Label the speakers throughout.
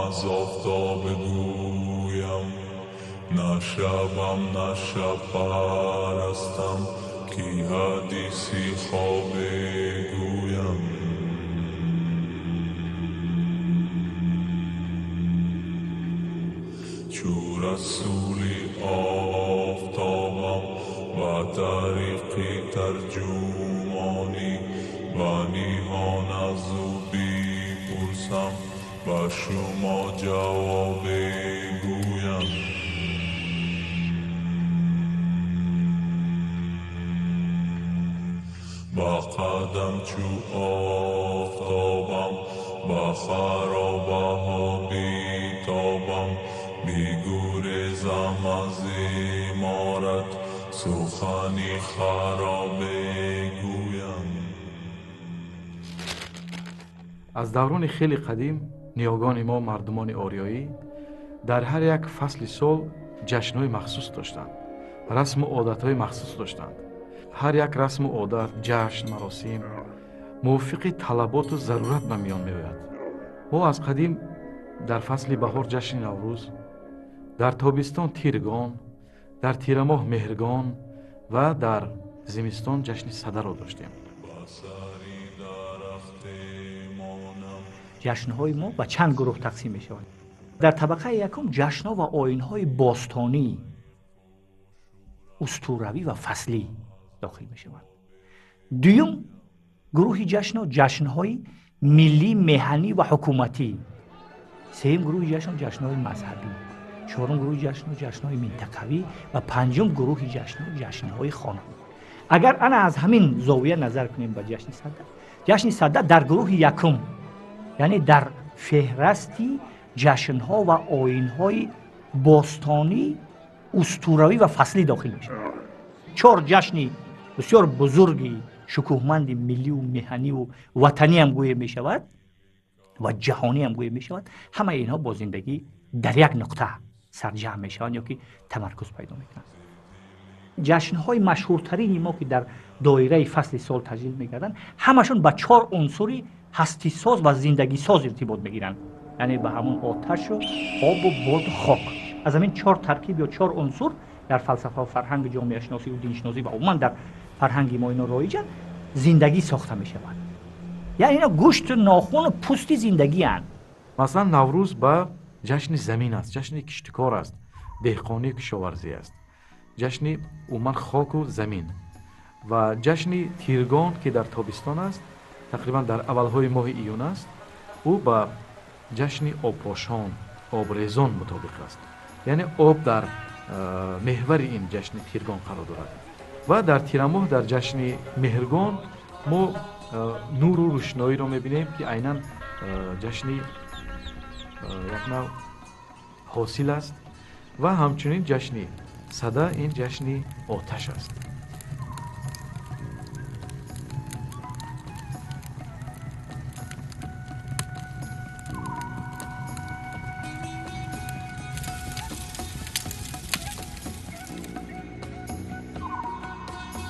Speaker 1: аз офтоб гӯям, на шабам на шабпарастам, ки ҳадиси хобе гӯям. Чу расули офтобам ба тариқи тарҷумонӣ, ба ниҳон аз ӯ бипурсам, ба шумо ҷавобе гӯям. Ба қадам чу офтобам, ба харобаҳо битобам, бигурезам аз иморат, сухани харобе гӯям.
Speaker 2: Аз даврони хеле қадим ниёгони мо, мардумони ориёӣ, дар ҳар як фасли сол ҷашнҳои махсус доштанд, расму одатҳои махсус доштанд. Ҳар як расму одат, ҷашн, маросим мувофиқи талаботу зарурат ба миён меояд. Мо аз қадим дар фасли баҳор ҷашни Наврӯз, дар тобистон Тиргон, дар тирамоҳ Меҳргон ва дар зимистон ҷашни Садаро доштем.
Speaker 3: Ҷашнҳои мо ба чанд гурӯҳ тақсим мешаванд. Дар табақаи якум ҷашнҳо ва оинҳои бостонӣ, устуравӣ ва фаслӣ дохил мешаванд. Дуюм гурӯҳи ҷашнҳо ҷашнҳои миллӣ, меҳанӣ ва ҳукуматӣ. Сеюм гурӯҳи ҷашнҳо ҷашнҳои мазҳабӣ. Чорум гурӯҳи ҷашнҳо ҷашнҳои минтақавӣ ва панҷум гурӯҳи ҷашнҳо ҷашнҳои хонагӣ. Агар ана аз ҳамин зовия назар кунем ба ҷашни Сада, ҷашни Сада дар гурӯҳи якум, яъне дар феҳрасти ҷашнҳо ва оинҳои бостонӣ, устуравӣ ва фаслӣ дохил мешавад. Чор ҷашни бисёр бузурги шукӯҳманди миллию меҳаниву ватаниам гӯя мешавад ва ҷаҳониам гӯя мешавад. Ҳамаи инҳо бо зиндагӣ дар як нуқта сарҷамъ мешаванд ё ки тамаркуз пайдо мекунанд. Ҷашнҳои машҳуртарини мо, ки дар доираи фасли сол таҷлил мегарданд, ҳамашон ба чор унсури ҳастисоз ва зиндагисоз иртибот мегиранд, яъне ба ҳамон оташу обу боду хок. Аз ҳамин чор таркиб ё чор унсур дар фалсафа ва фарҳанги ҷомеашиносӣ ва диншиносӣ ва умуман дар фарҳанги мо ино роиҷанд, зиндагӣ сохта мешавад. Яъне ино гӯшту нохуну пӯсти зиндагианд.
Speaker 2: Масалан, Наврӯз ба ҷашни замин аст, ҷашни киштикор аст, деҳқонию кишоварзӣ аст, ҷашни умуман хоку замин. Ва ҷашни Тиргон, ки дар тобистон аст, тақрибан дар аввалҳои моҳи июн аст, ӯ ба ҷашни обпошон, обрезон мутобиқ аст. Яъне об дар меҳвари ин ҷашни Тиргон қарор дорад. Ва дар тирамоҳ, дар ҷашни Меҳргон, мо нуру рӯшноиро мебинем, ки айнан ҷашни як нав ҳосил аст. Ва ҳамчунин ҷашни Сада ин ҷашни оташ аст.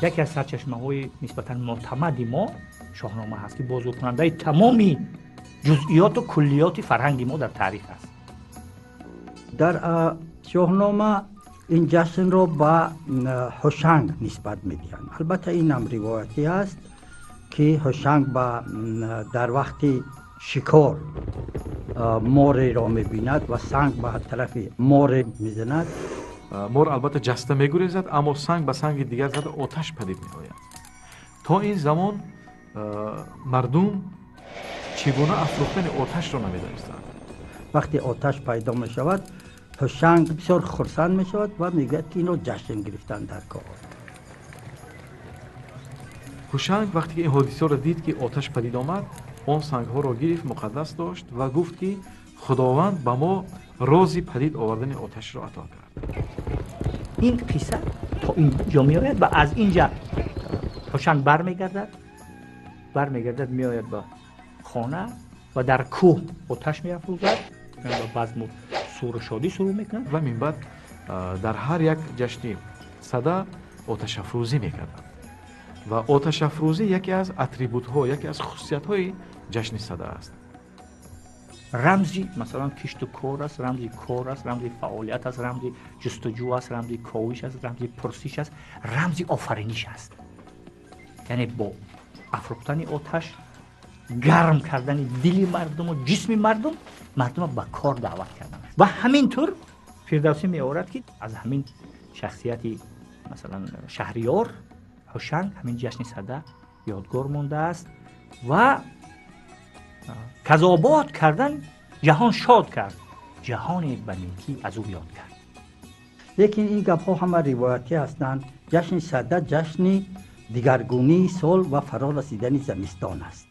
Speaker 3: Яке аз сарчашмаҳои нисбатан мӯътамади мо Шоҳнома ҳаст, ки бозгӯкунандаи тамоми ҷузъиёту куллиёти фарҳанги мо дар таърих аст.
Speaker 4: Дар Шоҳнома ин ҷашнро ба Ҳушанг нисбат медиҳанд. Албатта инам ривоятӣ аст, ки Ҳушанг дар вақти шикор мореро мебинад ва санг ба тарафи море мезанад.
Speaker 2: Мор албатта ҷаста мегурезад, аммо санг ба санги дигар зада оташ падид меояд. То ин замон мардум чӣ гуна афрӯхтани оташро намедонистанд.
Speaker 4: Вақте оташ пайдо мешавад, Ҳушанг бисёр хурсанд мешавад ва мегӯяд, ки инро ҷашн гирифтан дар кор.
Speaker 2: Ҳушанг вақте ки ин ҳодисаро дид, ки оташ падид омад, он сангҳоро гирифт, муқаддас дошт ва гуфт, ки Худованд ба мо рози падид овардани оташро ато кард.
Speaker 3: Ин қисса то ин ҷо меояд ва аз инҷа Ҳушанг бармегардад, меояд ба хона ва дар кӯҳ оташ меафрӯзад ва базму суру шодӣ шурӯъ мекунад.
Speaker 2: Ва минбаъд дар ҳар як ҷашни Сада оташафрӯзӣ мекарданд. Ва оташафрӯзӣ яке аз атрибутҳо, яке аз хусусиятҳои ҷашни Сада аст.
Speaker 3: Рамзи масалан кишту кор аст, рамзи кор аст, рамзи фаъолият аст, рамзи ҷустуҷӯ аст, рамзи ковиш аст, рамзи пурсиш аст, рамзи офариниш аст. Яъне бо афрӯхтани оташ, гарм кардани дили мардуму ҷисми мардум, мардумро ба кор даъват кардан аст. Ва ҳамин тур Фирдавсӣ меорад, ки аз ҳамин шахсияти масалан Шаҳриёр Ҳушанг ҳамин ҷашни Сада ёдгор мондааст ва казобод кардан ҷаҳон шод кард, ҷаҳоне ба некӣ аз ӯ ёд кард.
Speaker 4: Лекин ин гапҳо ҳама ривоятӣ ҳастанд. Ҷашни Сада ҷашни дигаргунии сол ва фаро расидани замистон аст.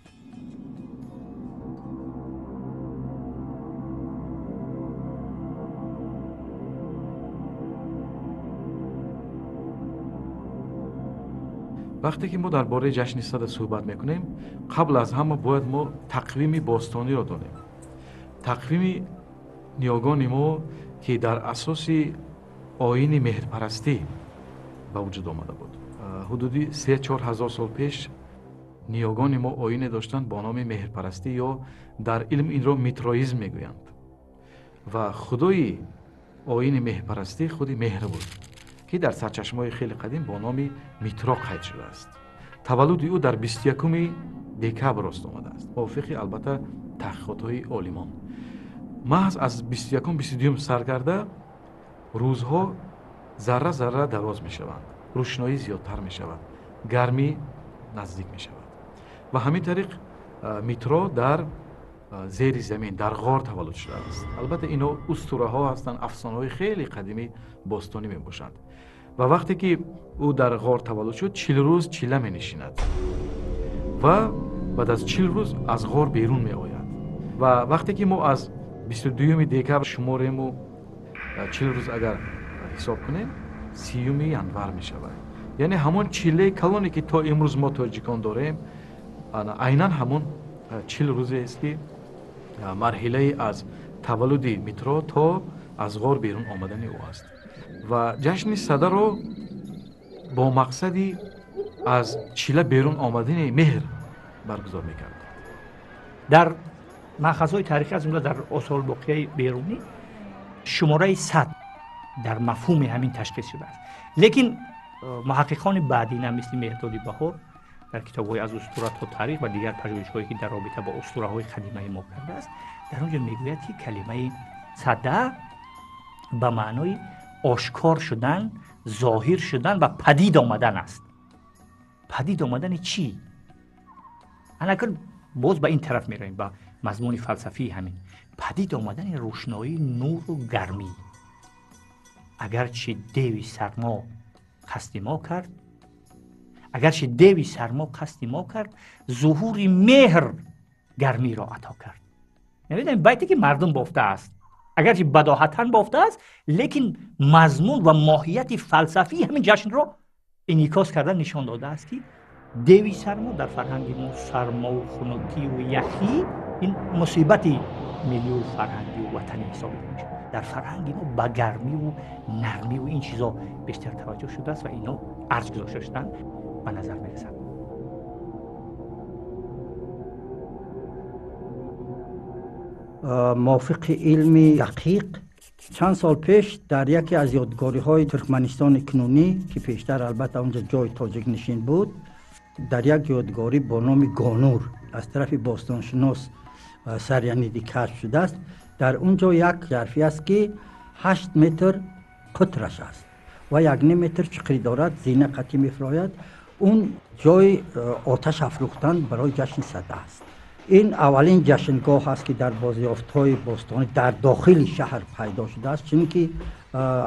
Speaker 2: Вақте ки мо дар бораи ҷашни Сада суҳбат мекунем, қабл аз ҳама бояд мо тақвими бостониро донем. Тақвими ниёгони мо, ки дар асоси оини меҳрпарастӣ ба вуҷуд омада буд. Ҳудуди 3-4 ҳазор сол пеш ниёгони мо оине доштанд бо номи меҳрпарастӣ, ё дар илм инро митроизм мегӯянд. Ва худои оини меҳрпарастӣ худи меҳр буд, ки дар сарчашмаҳои хеле қадим бо номи Митро қайд шудааст. Таваллуди ӯ дар 21 декабр рост омадааст, мувофиқи албатта таҳқиқотҳои олимон. Маҳз аз 21-22 сар карда рӯзҳо зарра зарра дароз мешаванд, рӯшноӣ зиёдтар мешавад, гармӣ наздик мешавад. Ва ҳамин тариқ Митро дар зери замин, дар ғор таваллуд шудааст. Албатта ино устураҳо ҳастанд, афсонаҳои хеле қадими бостонӣ мебошанд. Ва вақте ки ӯ дар ғор таваллуд шуд, 40 рӯз чила менишинад ва баъд аз 40 рӯз аз ғор берун меояд. Ва вақте ки мо аз 22 декабр шуморему 40 рӯз агар ҳисоб кунем, 30 январ мешавад. Яъне ҳамон чилаи калоне ки то имрӯз мо тоҷикон дорем, айнан ҳамон 40 рӯзест, ки марҳилаи аз таваллуди Митро то аз ғор берун омадани ӯ аст. Ва ҷашни Садаро бо мақсади аз чила берун омадани меҳр баргузор мекард.
Speaker 3: Дар манхазҳои таърихӣ, аз ҷумла дар осорбоқияи Берунӣ, шумораи 100 дар мафҳуми ҳамин ташхис шудааст. Лекин муҳаққиқони баъдина мисли Меҳрдоди Баҳор дар китобҳои аз устура то таърих ва дигар пажӯҳишҳое ки дар робита бо устураҳои қадимаи мо кардааст, дар он ҷо мегӯяд, ки калимаи сада ба маънои ошкор шудан, зоҳир шудан ва падид омадан аст. Падид омадани чӣ? Анакун боз ба ин тараф меравем, ба мазмуни фалсафии ҳамин падид омадани рӯшноӣ, нуру гармӣ. Агарчи деви сармо қасди мо кард, агарчи деви сармо қасди мо кард, зуҳури меҳр гармиро ато кард. Намедонем, байте ки мардум бофтааст, агарчи бадоҳатан бофтааст, лекин мазмун ва моҳияти фалсафии ҳамин ҷашнро инъикос карда нишон додааст, ки деви сармо дар фарҳанги мо сармову хунукиву яхӣ ин мусибати миллию фарҳангию ватанӣ ҳисобида мешавад. Дар фарҳанги мо ба гармиву нармиву ин чизо бештар таваҷҷӯҳ шудааст ва ино арҷ гузошта шуданд ба назар мерасад.
Speaker 4: Мувофиқи илми дақиқ, чанд сол пеш дар яке аз ёдгориҳои Туркманистони кунунӣ, ки пештар албатта онҷо ҷои тоҷикнишин буд, дар як ёдгорӣ бо номи Гонур аз тарафи бостоншинос Саряниди кашф шудааст. Дар он ҷо як жарфӣ аст, ки 8 метр қутраш аст ва 1,5 метр чуқурӣ дорад, зина қатӣ мефурояд. Он ҷои оташ афрӯхтан барои ҷашни Сада аст. Ин аввалин ҷашнгоҳ аст, ки дар бозёфтҳои бостонӣ дар дохили шаҳр пайдо шудааст, чунки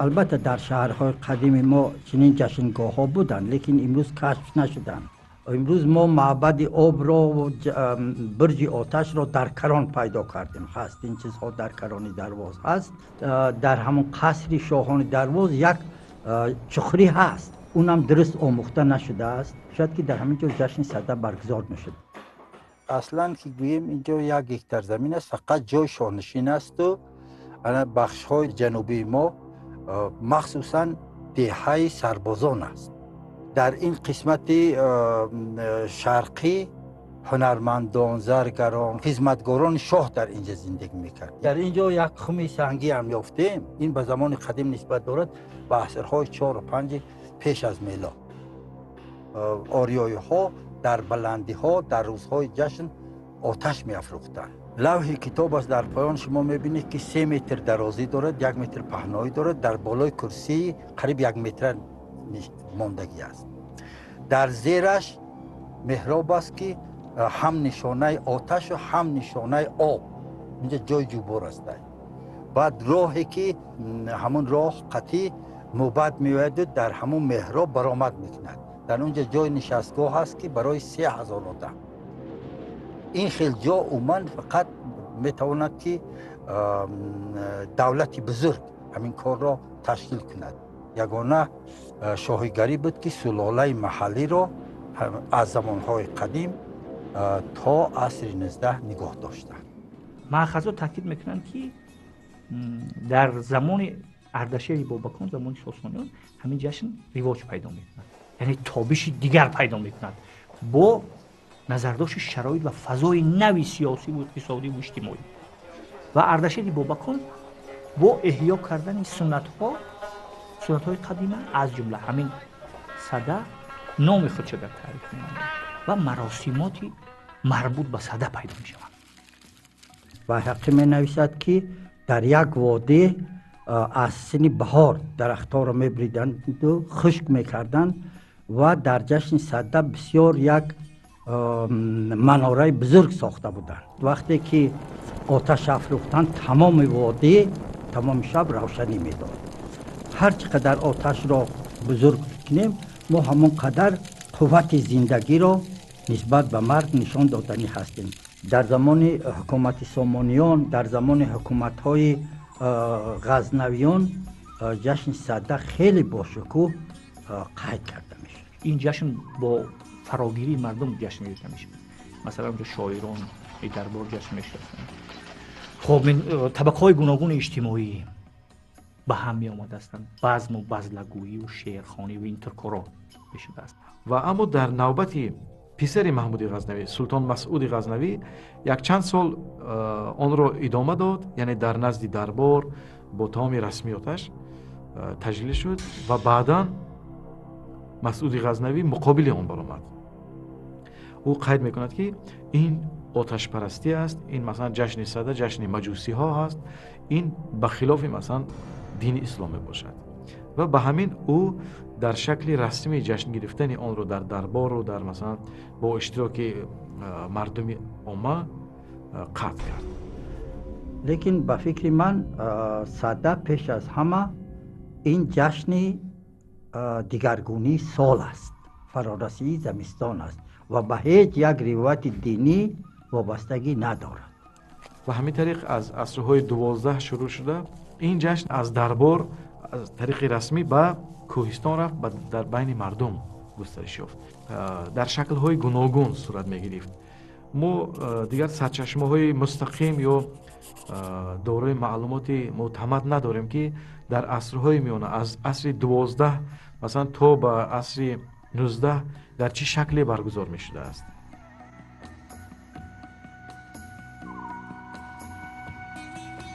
Speaker 4: албатта дар шаҳрҳои қадими мо чунин ҷашнгоҳҳо буданд, лекин имрӯз кашф нашуданд. Имрӯз мо маъбади обро, бурҷи оташро дар Карон пайдо кардем. Ҳаст ин чизҳо дар Карони Дарвоз ҳаст. Дар ҳамон қасри шоҳони Дарвоз як чуқурӣ ҳаст, унам дуруст омӯхта нашудааст. Шояд ки дар ҳамин ҷо ҷашни Сада баргузор мешуд. Аслан ки гӯем, ин ҷо 1 гектар замин аст, фақат ҷои шоҳнишин асту ана бахшҳои ҷанубии мо, махсусан деҳаи сарбозон аст. Дар ин қисмати шарқӣ Ҳунармандон, заргарон, хизматгорони шоҳ дар инҷа зиндагӣ мекард. Дар ин ҷо як хуми сангӣ ҳам ёфтем. Ин ба замони қадим нисбат дорад, ба асрҳои 4 ва 5 пеш аз мелод. Ориёиҳо дар баландиҳо дар рӯзҳои ҷашн оташ меафрӯхтанд. Лавҳи китоб аст. Дар поён шумо мебинед, ки 3 метр дарозӣ дорад, 1 метр паҳноӣ дорад. Дар болои курсии қариб 1 метра мондагӣ аст. Дар зераш меҳроб аст, ки ҳам нишонаи оташу ҳам нишонаи об. Инҷа ҷои ҷубор аст. Баъд роҳе, ки ҳамун роҳ қатӣ мӯбад меояду дар ҳамун меҳроб баромад мекунад. Дар он ҷо ҷои нишастгоҳ аст, ки барои 3000 одам. Ин хел ҷо умуман фақат метавонад, ки давлати бузург ҳамин корро ташкил кунад. Ягона шоҳигарӣ буд, ки сулолаи маҳаллиро аз замонҳои қадим то асри 19 нигоҳ доштанд.
Speaker 3: Маъхазо таъкид мекунанд, ки дар замони Ардашери Бобакон, замони Сосониён, ҳамин ҷашн ривоҷ пайдо мекунад, яъне тобиши дигар пайдо мекунад бо назардошти шароит ва фазои нави сиёсиву иқтисодиву иҷтимоӣ. Ва Ардашери Бобакон бо эҳё кардани суннатҳои қадима, аз ҷумла ҳамин Сада, номи худшо дар таърих мемонад ва маросимоти марбут ба Сада пайдо мешаванд.
Speaker 4: Байҳақӣ менависад, ки дар як водӣ аз сини баҳор дарахтҳоро мебриданду хушк мекарданд ва дар ҷашни Сада бисёр як манораи бузург сохта буданд. Вақте ки оташ афрӯхтанд, тамоми водӣ тамоми шаб равшанӣ медод. Ҳар чӣ қадар оташро бузург кунем, мо ҳамон қадар қуввати зиндагиро нисбат ба марг нишон доданӣ ҳастем. Дар замони ҳукумати Сомониён, дар замони ҳукуматҳои Ғазнавиён ҷашни Сада хеле бошукӯҳ қайд карда мешуд.
Speaker 3: Ин ҷашн бо фарогирии мардум ҷашн гирифта мешавад. Масалан, онҷо шоирон дарбор ҷашн мешаванд. Хоб, табақаҳои гуногуни иҷтимоӣ ба ҳам меомадастанд, базму базлагӯию шеърхониву ин туркоро мешудааст.
Speaker 2: Ва аммо дар навбати писари Маҳмуди Ғазнавӣ, Султон Масъуди Ғазнавӣ, якчанд сол онро идома дод, яъне дар назди дарбор бо тамоми расмиёташ таҷлил шуд. Ва баъдан Масъуди Ғазнавӣ муқобили он баромад. Ӯ қайд мекунад, ки ин оташпарастӣ аст, ин, масалан, ҷашни Сада ҷашни маҷусиҳо ҳаст, ин ба хилофи, масалан, дини ислом мебошад. Ва ба ҳамин ӯ дар шакли расмии ҷашн гирифтани онро дар дарбору дар, масалан, бо иштироки мардуми омма қатъ кард.
Speaker 4: Лекин ба фикри ман, Сада пеш аз ҳама ин ҷашни дигаргунии сол аст, фарорасии замистон аст ва ба ҳеҷ як ривояти динӣ вобастагӣ надорад.
Speaker 2: Ва ҳамин тариқ аз асрҳои 12 шурӯъ шуда, ин ҷашн аз дарбор, аз тариқи расмӣ ба кӯҳистон рафт ва дар байни мардум густариш ёфт, дар шаклҳои гуногун сурат мегирифт. Мо дигар сарчашмаҳои мустақим ё дорои маълумоти мӯътамад надорем, ки дар асрҳои миёна, аз асри 12, масалан, то ба асри 19 дар чӣ шакле баргузор мешудааст.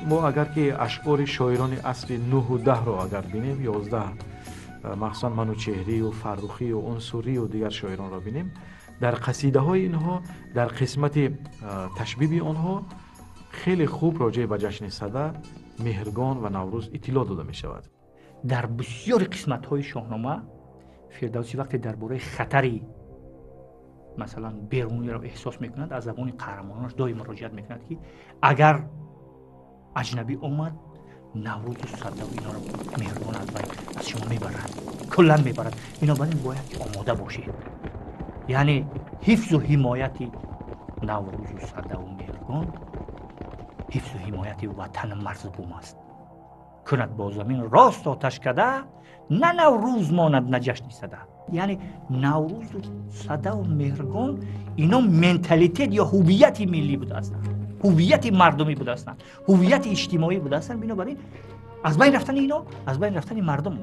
Speaker 2: Мо агар ки ашъори шоирони асри 9-у 10-ро агар бинем, 11, махсусан Манучеҳрию Фаррухию Унсурию дигар шоиронро бинем, дар қасидаҳои инҳо, дар қисмати ташбиби онҳо хеле хуб роҷеъ ба ҷашни Сада, Меҳргон ва Наврӯз иттилоъ дода мешавад.
Speaker 3: Дар бисёри қисматҳои Шоҳнома Фирдавсӣ вақте дар бораи хатари, масалан, беруниро эҳсос мекунад, аз забони қаҳрамононаш доим муроҷиат мекунад, ки агар аҷнабӣ омад, Наврӯзу Садаву инҳоро, Меҳргон аз байн аз шумо мебарад, куллан мебарад. Бинобар ин бояд ки омода бошед. Яъне ҳифзу ҳимояти Наврӯзу Садаву Меҳргон ҳифзу ҳимояти ватану марзу бум аст. Кунад бо замин рост оташкада, на Наврӯз монад, на ҷашни Сада. Яъне Наврӯзу Садаву Меҳргон ино менталитет ё ҳуввияти миллӣ будаастанд, ҳуввияти мардумӣ будаастанд, ҳуввияти иҷтимоӣ будаастанд. Бинобар ин аз байн рафтани ино аз байн рафтани мардум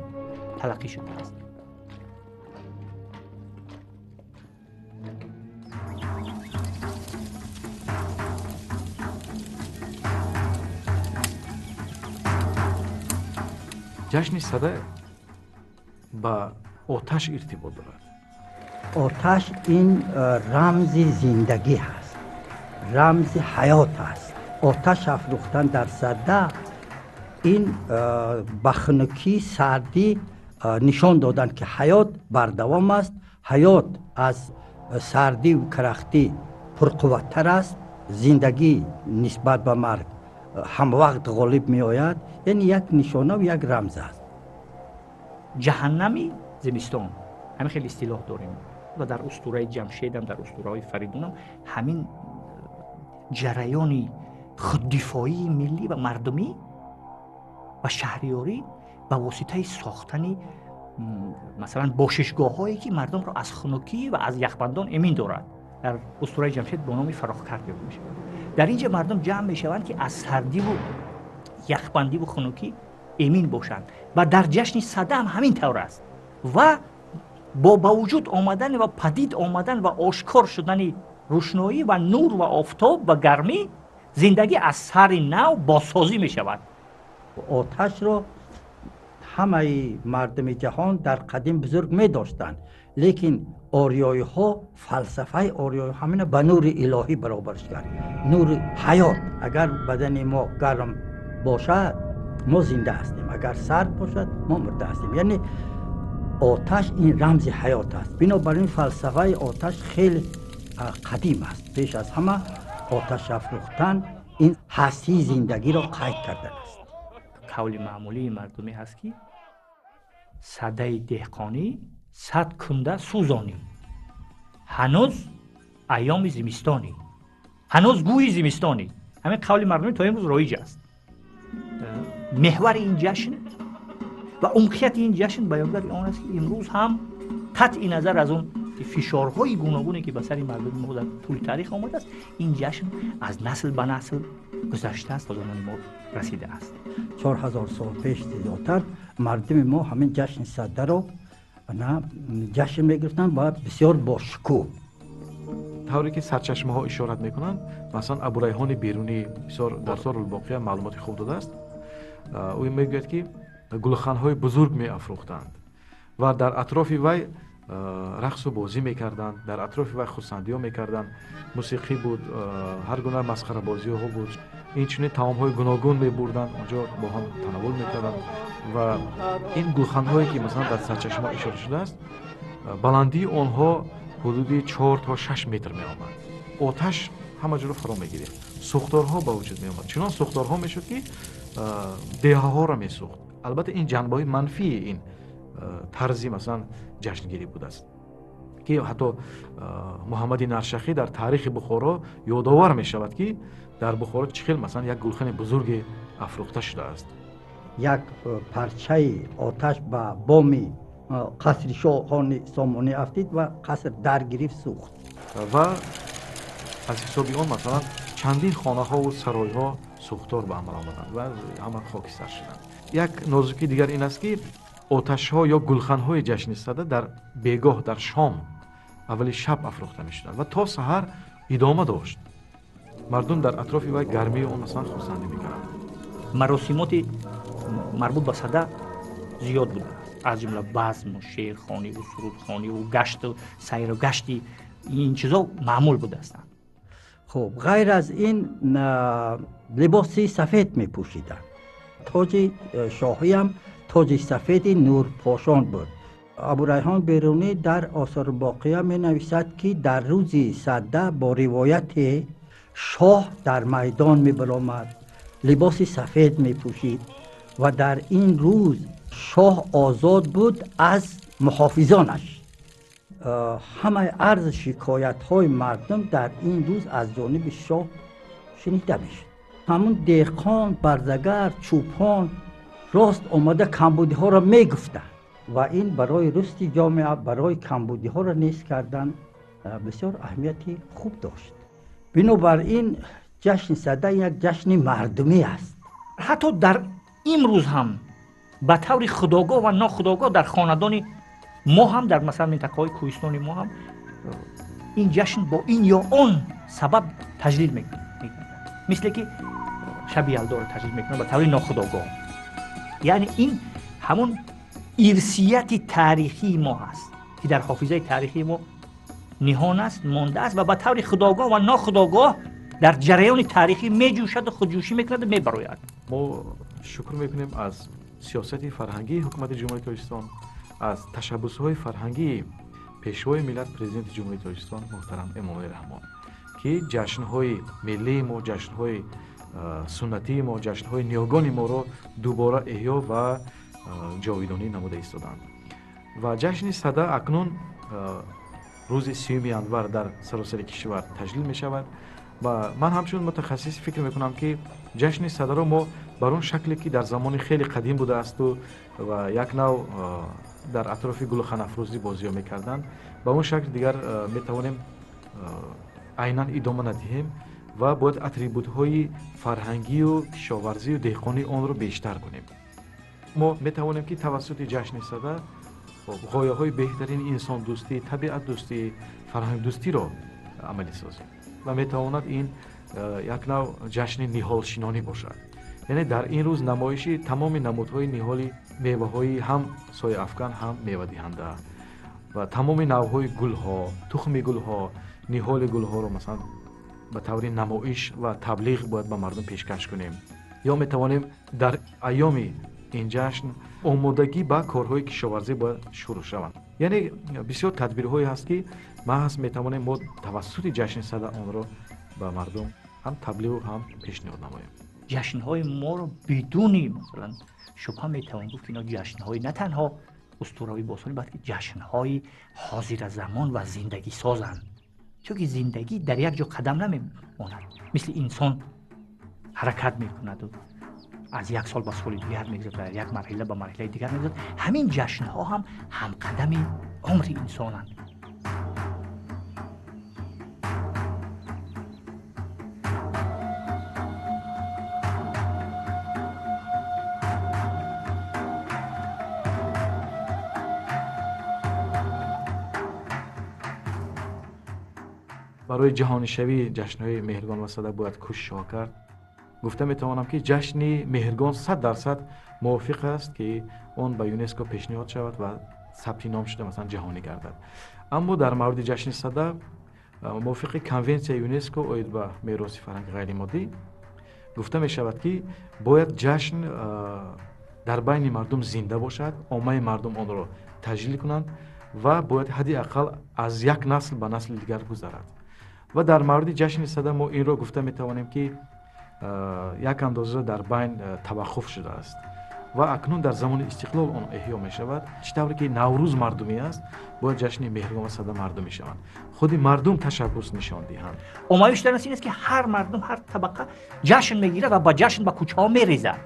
Speaker 3: талаққӣ шудааст.
Speaker 2: Ҷашни Сада ба оташ иртибот дорад.
Speaker 4: Оташ ин рамзи зиндагӣ ҳаст, рамзи ҳаёт аст. Оташ афрӯхтан дар Сада ин ба хунукӣ, сардӣ нишон додан, ки ҳаёт бардавом аст, ҳаёт аз сардиву карахтӣ пурқувваттар аст, зиндагӣ нисбат ба марг ҳамвақт ғолиб меояд. Яъне як нишонаву як рамз аст.
Speaker 3: Ҷаҳаннами зимистон, ҳамин хеле истилоҳ дорем ва дар устураи Ҷамшедам, дар устураҳои Фаридунам ҳамин ҷараёни худдифоии миллӣ ва мардумӣ ва шаҳриёрӣ ба воситаи сохтани, масалан, бошишгоҳҳое, ки мардумро аз хунукӣ ва аз яхбандон эмин дорад, дар устураи Ҷамшед бо номи Фарохкард ёд мешавад. Дар ин ҷа мардум ҷамъ мешаванд, ки аз сардиву яхбандиву хунукӣ эмин бошанд, ва дар ҷашни Сада ҳам ҳамин тавр аст ва бо ба вуҷуд омадан ва падид омадан ва ошкор шудани рӯшноӣ ва нур ва офтоб ва гармӣ зиндагӣ аз сари нав бозсозӣ мешавад.
Speaker 4: Оташро ҳамаи мардуми ҷаҳон дар қадим бузург медоштанд, лекин ориёиҳо, фалсафаи ориёиҳо ҳамина ба нури илоҳӣ баробарш кард, нури ҳаёт. Агар бадани мо гарм бошад, мо зинда ҳастем, агар сард бошад, мо мурда ҳастем. Яъне оташ ин рамзи ҳаёт аст. Бинобар ин фалсафаи оташ хеле қадим аст. Пеш аз ҳама оташ афрӯхтан ин ҳастии зиндагиро қайд кардан аст.
Speaker 3: Қавли маъмулии мардумӣ ҳаст, ки садаи деҳқонӣ сад кунда сӯзонӣ, ҳанӯз айёми зимистонӣ, ҳанӯз гӯи зимистонӣ. Ҳамин қавли мардумӣ то имрӯз роиҷ аст. Меҳвари ин ҷашн ва умқияти ин ҷашн баёнгари он аст, ки имрӯз ҳам қатъи назар аз он фишорҳои гуногуне, ки ба сари мардуми мо дар тӯли таърих омадааст, ин ҷашн аз насл ба насл гузаштааст, то замони мо расидааст.
Speaker 4: 4000 сол пеш зиёдтар мардуми мо ҳамин ҷашни Садаро на ҷашн мегирифтанд ва бисёр бошукӯҳ.
Speaker 2: Тавре ки сарчашмаҳо ишорат мекунанд, масалан, Абурайҳони Берунӣ бисёр дар Осорулбоқия маълумоти хуб додааст. Ӯ мегӯяд, ки гулханҳои бузург меафрӯхтанд ва дар атрофи вай рақсу бозӣ мекарданд, дар атрофи вай хурсандиҳо мекарданд, мусиқӣ буд, ҳар гуна масхарабозиҳо буд, инчунин таомҳои гуногун мебурданд, онҷо бо ҳам танаввул мекарданд. Ва ин гулханҳое, ки масалан дар сарчашма ишора шудааст, баландии онҳо ҳудуди 4 то 6 метр меомад. Оташ ҳама ҷоро фаро мегирифт, сӯхторҳо ба вуҷуд меомад, чунон сӯхторҳо мешуд, ки деҳаҳоро месӯхт. Албатта, ин ҷанбаҳои манфии ин тарзи, масалан, ҷашнгирӣ будааст, ки ҳатто Муҳаммади Наршахӣ дар Таърихи Бухоро ёдовар мешавад, ки дар Бухоро чӣ хел, масалан, як гулхани бузурге афрӯхта шудааст.
Speaker 4: Як парчаи оташ ба боми қасри шоҳони Сомонӣ афтид ва қаср дар гирифт, сӯхт.
Speaker 2: Ва аз ҳисоби он, масалан, чандин хонаҳову саройҳо сӯхтор ба амал омаданд ва ҳама хокистар шуданд. Як нозукии дигар ин аст, ки оташҳо ё гулханҳои ҷашни Сада дар бегоҳ, дар шом, аввали шаб афрӯхта мешуданд ва то саҳар идома дошт. Мардум дар атрофи вай, гармии он, масалан, хурсандӣ мекарданд.
Speaker 3: Маросимоти марбут ба Сада зиёд будааст, аз ҷумла базму шеърхониву сурудхониву гашту сайру гашти ин чизо маъмул будаастанд.
Speaker 4: Хуб, ғайр аз ин либоси сафед мепӯшиданд. Тоҷи шоҳиам тоҷи сафеди нурпошон буд. Абурайҳон Берунӣ дар Осорбоқия менависад, ки дар рӯзи Сада бо ривояте шоҳ дар майдон мебаромад, либоси сафед мепӯшид ва дар ин рӯз шоҳ озод буд аз муҳофизонаш. Ҳамаи арзу шикоятҳои мардум дар ин рӯз аз ҷониби шоҳ шунида мешуд. Ҳамун деҳқон, барзагар, чӯпон рост омада камбудиҳоро мегуфтанд ва ин барои рушди ҷомеа, барои камбудиҳоро нест кардан бисёр аҳамияти хуб дошт. Бинобар ин ҷашни Сада як ҷашни мардумӣ аст.
Speaker 3: Ҳатто дар имрӯз ҳам ба таври худогоҳ ва нохудогоҳ дар хонадони мо ҳам, дар масалан минтақаҳои кӯҳистони мо ҳам ин ҷашн бо ин ё он сабаб таҷлил мекунанд, мисле ки шаби Ялдоро таҷлил мекунанд ба таври нохудогоҳ. Яъне ин Ҳамон ирсияти таърихии мо ҳаст, ки дар ҳофизаи таърихии мо ниҳон аст, монда аст ва ба таври худогоҳ ва нохудогоҳ дар ҷараёни таърихӣ меҷӯшаду худҷӯшӣ мекунаду мебарояд.
Speaker 2: Мо шукр мекунем аз сиёсати фарҳангии ҳукумати Ҷумҳурии Тоҷикистон, аз ташаббусҳои фарҳангии пешвои миллат, президенти Ҷумҳурии Тоҷикистон муҳтарам Эмомалӣ Раҳмон, ки ҷашнҳои миллии мо, ҷашнҳои суннатии мо, ҷашнҳои ниёгони моро дубора эҳё ва ҷовидонӣ намуда истоданд. Ва ҷашни Сада акнун рӯзи 30 январ дар саросари кишвар таҷлил мешавад ва ман ҳамчун мутахассис фикр мекунам, ки ҷашни Садаро мо бар он шакле ки дар замони хеле қадим будаасту ва як нав дар атрофи гулханафрӯзӣ бозиҳо мекарданд, ба он шакл дигар метавонем айнан идома надиҳем ва бояд атрибутҳои фарҳангию кишоварзию деҳқонии онро бештар кунем. Мо метавонем, ки тавассути ҷашни Сада ғояҳои беҳтарини инсондӯстӣ, табиатдӯстӣ, фарҳангдӯстиро амалӣ созем ва метавонад ин як нав ҷашни ниҳолшинонӣ бошад. Яъне дар ин рӯз намоиши тамоми намудҳои ниҳоли меваҳои ҳам сояафкан, ҳам мевадиҳанда ва тамоми навъҳои гулҳо, тухми гулҳо, ниҳоли гулҳоро масалан ба таври намоиш ва таблиғ бояд ба мардум пешкаш кунем. Ё метавонем дар айёми ин ҷашн омодагӣ ба корҳои кишоварзӣ бояд шурӯъ шаванд. Яъне бисёр тадбирҳое ҳаст, ки маҳз метавонем мо тавассути ҷашни Сада онро ба мардум ҳам таблиғу ҳам пешниҳод намоем.
Speaker 3: Ҷашнҳои моро бидуни масалан шубҳа метавон гуфт, ино ҷашнҳои на танҳо устуравӣ бостонӣ, балки ҷашнҳои ҳозиразамон ва зиндагисозанд, чунки зиндагӣ дар як ҷо қадам намемонад, мисли инсон ҳаракат мекунаду аз як сол ба соли дигар мегузарад, як марҳила ба марҳилаи дигар мегузарад. Ҳамин ҷашнҳо ҳам ҳамқадами умри инсонанд.
Speaker 2: Барои ҷаҳонишавии ҷашнҳои Меҳргон ва Сада бояд кӯшишҳо кард. Гуфта метавонам, ки ҷашни Меҳргон 100% мувофиқ аст, ки он ба ЮНЕСКО пешниҳод шавад ва сабти ном шуда масалан ҷаҳонӣ гардад. Аммо дар мавриди ҷашни Сада мувофиқи конвенсияи ЮНЕСКО оид ба мероси фарҳанги ғайримоддӣ гуфта мешавад, ки бояд ҷашн дар байни мардум зинда бошад, оммаи мардум онро таҷлил кунанд ва бояд ҳадди ақал аз як насл ба насли дигар гузарад. Ва дар мавриди ҷашни Сада мо инро гуфта метавонем, ки як андоза дар байн таваққуф шудааст ва акнун дар замони истиқлол он эҳё мешавад. Чӣ тавре ки Наврӯз мардумӣ аст, бояд ҷашни Меҳргон ва Сада мардумӣ шаванд, худи мардум ташаббус нишон диҳанд.
Speaker 3: Оммавӣ шудан ин аст, ки ҳар мардум, ҳар табақа ҷашн мегирад ва ба ҷашн ба кӯчаҳо мерезад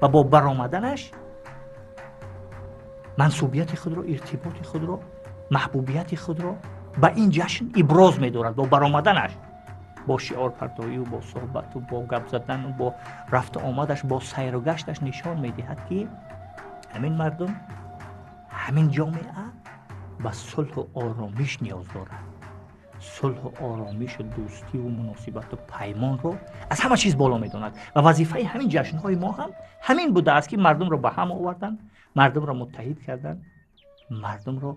Speaker 3: ва бо баромаданаш мансубияти худро, иртиботи худро, маҳбубияти худро ба ин ҷашн иброз медорад. Бо баромаданаш, бо шиорпартоию бо суҳбату бо гап задану бо рафту омадаш, бо сайру гашташ нишон медиҳад, ки ҳамин мардум, ҳамин ҷомеа ба сулҳу оромиш ниёз дорад. Сулҳу оромишу дӯстиву муносибату паймонро аз ҳама чиз боло медонад ва вазифаи ҳамин ҷашнҳои мо ҳам ҳамин будааст, ки мардумро ба ҳам овардан, мардумро муттаҳид кардан, мардумро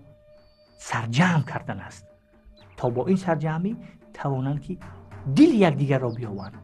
Speaker 3: сарҷамъ кардан аст, то бо ин сарҷамъӣ тавонанд, ки дили якдигарро биёванд.